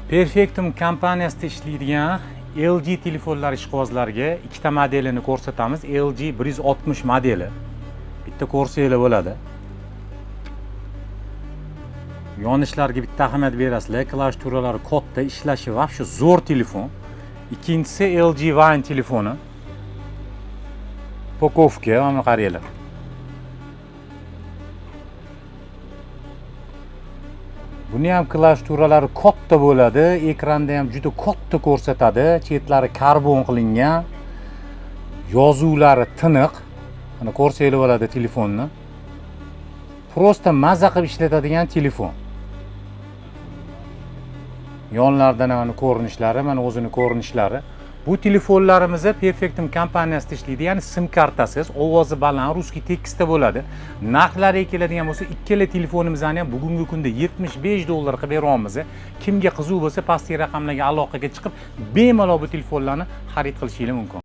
Perfectum kompaniyasida ishlaydigan LG telefonlar ishqibozlariga ikkita modelini ko'rsatamiz. LG 160 modeli. Bitta ko'rsanglar bo'ladi. Yonishlarga bitta ahamiyat berasizlar. Klaviaturalari katta, ishlashi вообще zo'r telefon. Ikkinchisi LG Wine telefoni. Упаковка, mana qaranglar. Buni ham klaviaturalari katta bo'ladi, ekranda ham juda katta ko'rsatadi, chetlari karbon qilingan, yozuvlari tiniq. Mana ko'rsanglar bo'ladi telefonni. Просто maza qilib ishlatadigan telefon. Yonlaridan ham mana ko'rinishlari, mana o'zini ko'rinishlari. Bu telefonlarimiz Perfectum kompaniyasida ishlaydi, ya'ni sim kartasiz, ovozi baland, русский tekstda bo'ladi. Narxlariga keladigan bo'lsa, ikkala telefonimizni ham bugungi kunda 75 dollar qilib beryapmiz. Kimga qiziq bo'lsa, pastki raqamlarga aloqaga chiqib, bemalol bu telefonlarni xarid qilishingiz mumkin.